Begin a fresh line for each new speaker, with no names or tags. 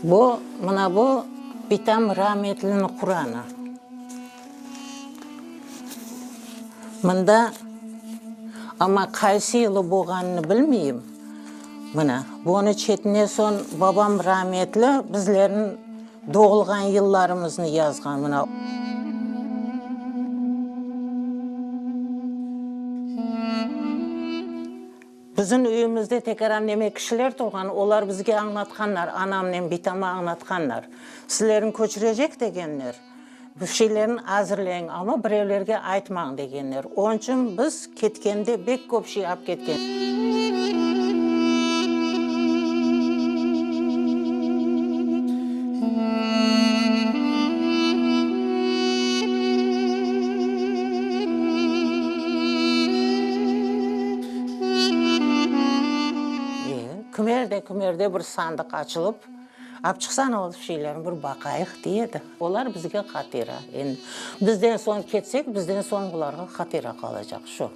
Bu, mına bu bitam rametliniñ Quranı. Mında, amma qaysı yılı bolğanını bilmeyim, mına, bunı çetine soñ babam rametli bizlerniñ doğulğan yıllarımıznı yazğan, mına. Bizim üyümizde tekaran neme kişiler turğan, olar bizge añlatqanlar, anamnen bitama añlatqanlar. Sizlerni köçürecek degenler, bir şeylerni azırleñ, amma birevlerge aytmañ degenler. Onıñ içün biz ketkende bek köp şey ap ketken. Kimerde, kimerde bir sandıq açılıp, Ap çıqsana ol şeylerni bir baqayıq, dey edi. Olar bizge hatıra. Endi bizden soñ ketsek, bizden soñ olarğa hatıra qalacaq, şu.